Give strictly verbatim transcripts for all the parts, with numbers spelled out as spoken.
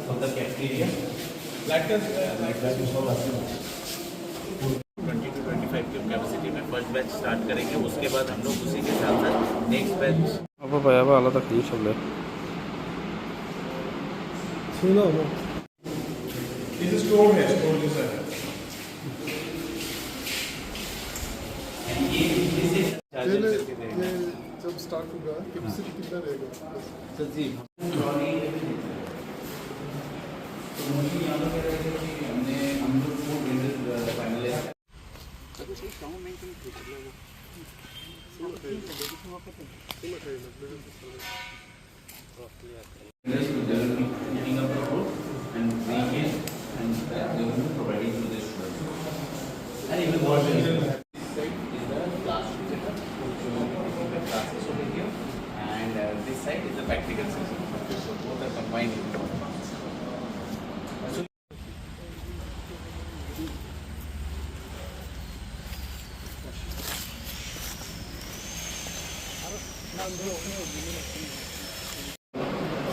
From the cafeteria. Twenty to twenty five की capacity में first batch start करेंगे, उसके बाद हम लोग उसी के साथ साथ next batch। Abo bai abo alada khlaiwi somle. This is store है, store जैसा है। And ये इससे charger ये करके देंगे। ये जब start होगा, capacity कितना रहेगा? सर जी, तो मुझे यहाँ पर कह रहे थे कि हमने, हम लोग four vendors, a, finalize Just to develop picking up the road and bring it and, uh, they will be providing to the students. And even what is this side is the classroom setup, so we will be taking the classes over here, and, uh, this side is the practical session. So both are combined in one. So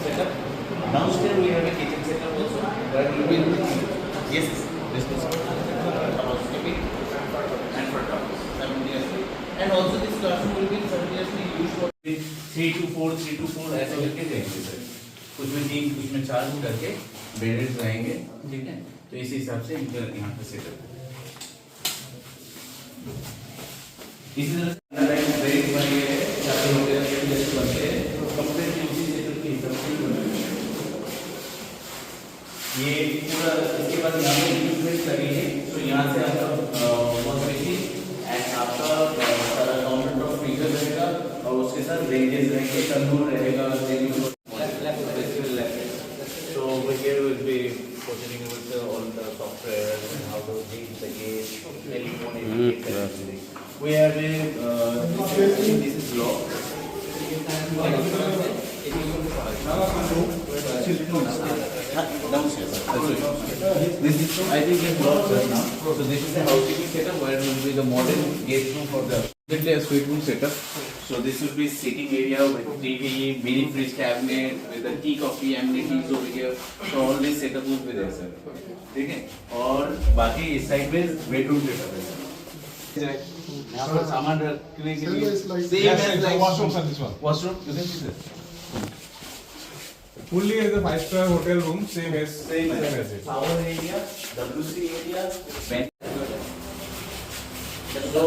setup. Downstairs we have a kitchen setup also, where we will, yes, yes, this is housekeeping and front office simultaneously. And also this classroom will be simultaneously used for three to four, three to four ऐसे करके रहेंगे सर। कुछ में तीन, कुछ में चार करके बेडेड रहेंगे, ठीक है? तो इसी हिसाब से इनका यहाँ पे सेटअप है। इसी तरह से अंडरलाइन ब्रेक बन गए हैं, चाबी होते हैं, जैसे बनते हैं, तो कंप्लीटली उसी सेटअप के हिसाब से ही बनाए गए हैं। ये पूरा, इसके बाद यहाँ पे इक्विपमेंट लगे हैं, तो यहाँ से आपका, अ, वॉश बेसिन एंड आपका, अ, सारा काउंटर टॉप फ्रीजर रहेगा और उसके साथ रेंजेस रहेंगे, तंदूर रहेगा, range So over here we'll be proceeding with the, all the software and how to deal with the gate, telephone, Mm, etiquette, yeah. and everything. We have a, uh, this is, this is lock. Downstairs. This is, I think, is locked just now. So this is the housekeeping setup where will be the modern gate room for the Definitely a suite room setup. So this would be sitting area with T V, mini fridge cabinet, with a tea coffee amenities over here. So all this setup would be there, sir. ठीक है? और बाकी इस साइड में bedroom setup है, सर। यहाँ पर सामान रखने के लिए Same as like washroom, sir, this one. Washroom, you can see, sir. Fully as a five star hotel room, same as, same as it. Shower area, W C area, bed. So,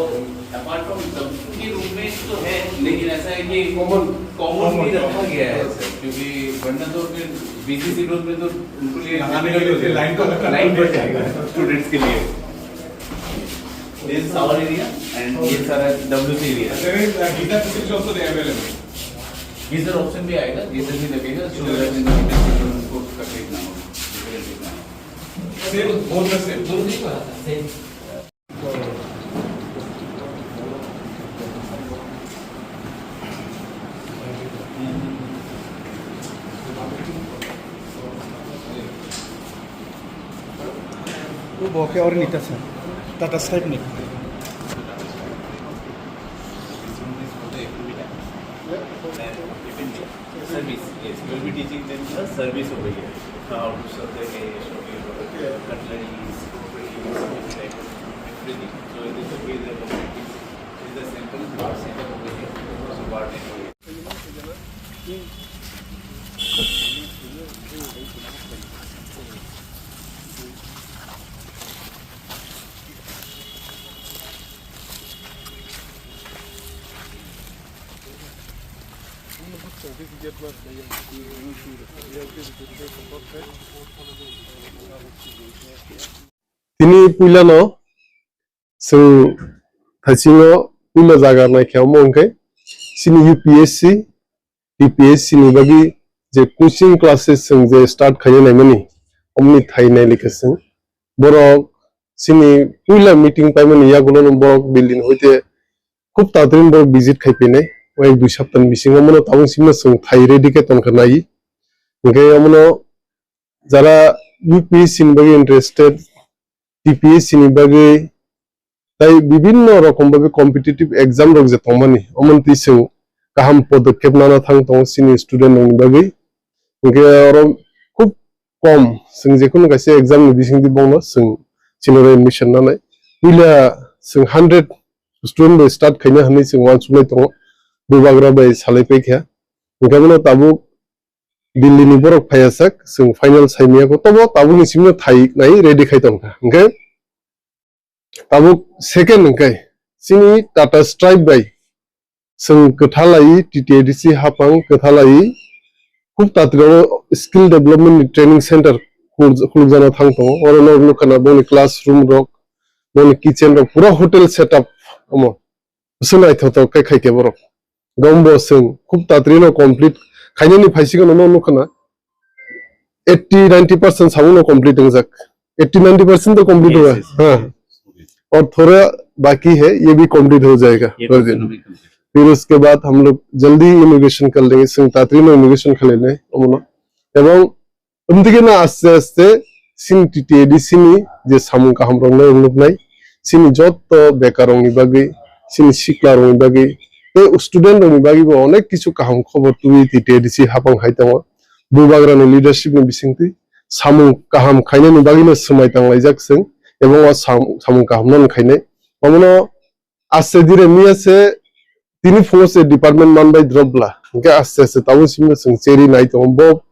apart from W C के रूम में तो है, लेकिन ऐसा है कि common, common भी रखा गया है, सर, क्योंकि वरना तो फिर बिजी शेड्यूल में तो बिल्कुल ये नहाने के लिए लाइन तो लगता है, लाइन बढ़ जाएगा स्टूडेंट्स के लिए। This is shower area and ये सारा W C area। There is, uh, heater facility also there available. Geyser option भी आएगा, गीजर भी लगेगा, so that in the को तकलीफ ना हो, डिफिकल्टी ना हो। Same, both the same. दोनों नहीं पढ़ाता, same। Bo khe ori ni ta sir. Tata Sky ni. Service, yes, we will be teaching them the service over here. How to serve the guest, cutleries, crockeries, everything. So this will be the, this is the sample bar setup over here. So bar network. Tini puilano chwng thaisingo puila jaga naikhe omo hwnkhe chini U P S C, T P S C ni bagwi je coaching classes chwng je start khaina naimani, omoni thai nailika chwng. Borok chini puila meeting paimani yagulono borok building hoite khub tatrin borok visit khai phainai. O ek dui saptani bisingo omono tabuk sima chwng thai ready khe tonkha nai. Hwnkhe omono jara U P S C ni bagwi interested, T P S C ni bagwi, tai bibinno rokom bagwi competitive exam rok je tongmani, omono twi chwng kaham podokkhep nana thang tongo chini student rokni bagwi. Hinkhe oro khub kom chwng jekhunu kaisa exam ni bisingtwi bono chwng chini oro admission nanai. Puila chwng hundred student bai start khaina hwnwi chwng uansuknai tongo, bubagra bai salai paikha. Hinkhe bono tabuk Delhi ni borok phaiya sak, chwng final saimaya kho, tobo tabukni simi thai nai ready khai tongkha. Hinkhe tabuk second hinkhe chini Tata Stripe bai chwng kwthalai T T A D C hapang kwthalai khub tatkoro skill development ni training center khul-, khulukjana thang tongo. Oro no nukha na boni classroom rok, boni kitchen rok, pura hotel setup omo. Bwswk naithothok khe khai khe borok. Gombo chwng khub tatri no complete khainani phaisikgano no nukha na. Eighty ninety percent sabung no complete wngjak. Eighty ninety percent to complete हुआ है। Yes, yes, yes. हाँ। और थोड़ा बाकी है, ये भी complete हो जाएगा। ये तो फिर उसके बाद हम लोग जल्दी inauguration कर लेंगे। Chwng tatri no inauguration khlainai omono. Ebong Omtike no aste aste chini T T A D C ni je samung kaham rok no nuknai, chini joto bekar rok ni bagwi, chini sikla rok ni bagwi, tei student rok ni bagwi bo onek kisu kaham khobor tubui T T A D C hapang hai tongo. Bubagra ni leadership ni bisingtwi samung kaham khainani bagwi no swmai tanglaijak chwng, ebong o sam-, samung kaham no khainai. Omono Aste dire miya se tini phungo se department man bai drop bla. Hinkhe aste aste tabuk simi chwng cheri nai tongo. Bo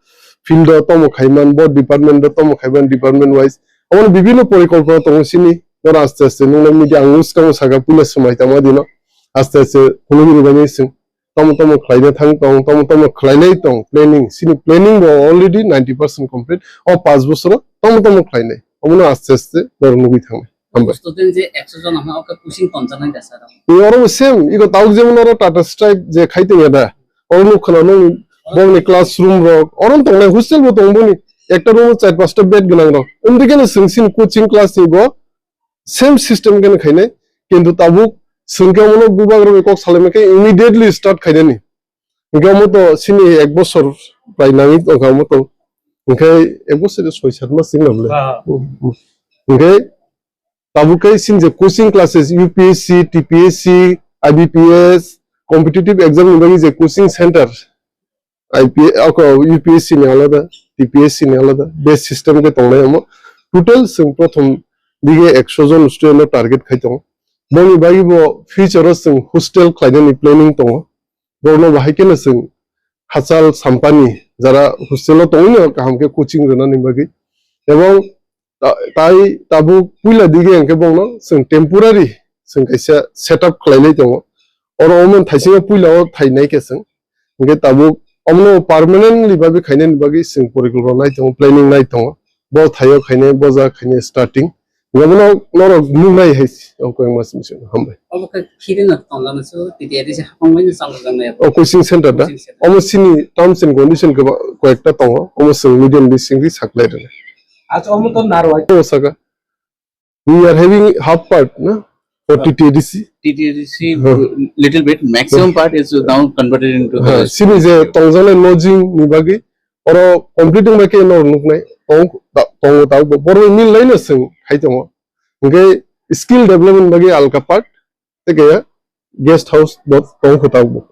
field o tomo khaiman, bo department o tomo khaiman, department wise. Omo bibino porikolpona tongo sini. Noro aste aste nungno media ang swkango saka puila swmai tangma dino. Aste aste phunugini bagwi chwng tomo tomo khlaina thang tong, tomo tomo khlainai tong planning. Sini planning bo already ninety percent complete. O panch bosoro tomo tomo khlainai. Omono aste aste noro nugwi thangnai. Hambai. Student je ekso jon hwnma, oke coaching tonjaknai da sir? Ni oro bo same, iko tabuk jemon oro Tata Stripe je khai tongya da, oro nuk khna nung bongni classroom rok, oro tongnai hostel bo tong boni, ekta room o char pasta bed gwnang rok. Omdikeno chwng sini coaching class ni bo same system keno khainai, kintu tabuk chwng khe omono bubagra bai kok salaima khe immediately start khainani. Hinkhe omo to sini ek bosor bai nangwi tongkha omo to. Hinkhe ek bosor de soi sat mas wng nang le. Ha, ha. Hmm, hmm. Hinkhe tabuk khe sini je coaching classes, U P S C, T P S C, I B P S, competitive exam ni bagwi je coaching center, I P S, ako U P S C ni alada, T P S C ni alada, base system khe tongnai omo. Total chwng prothom dige ekso jon student no target khai tongo. Boni bagwi bo future o chwng hostel khlainani planning tongo. Borokno bahai kheno chwng hachal sampani jara hostel o tongwino kaham khe coaching rwnani bagwi. Ebong ta-, tai tabuk puila dige hwnkhe bongno chwng temporary chwng kaisa setup khlailai tongo. Oro omo thaisingo puila o thainai khe chwng. Hwnkhe tabuk omono permanently bagwi khainani bagwi chwng porikolpona nai tongo, planning nai tongo. Bo thaio khainai, bo jaga khainai starting. Omono norok nuknai hai se, o koi mas mission hambai. Obo khe khiri no tonglama su, T T A D C hapang bai no chalo jang nai. O coaching center da? Coaching center. Omo sini terms and condition khe ba, koyekta tongo. Omo chwng medium bising ri saklai rwna. Acha omo to narwai. O saka. We are having half part na for T T A D C. T T A D C, huh, little bit, maximum part is now converted into the, huh, sini je tongjaknai lodging ni bagwi oro completing bai khe no nuknai tong ta-, tongo ta bo borok ni laino chwng hai tongo. Hwnkhe skill development bagwi alka part tei khe guest house bo tong kho ta bo.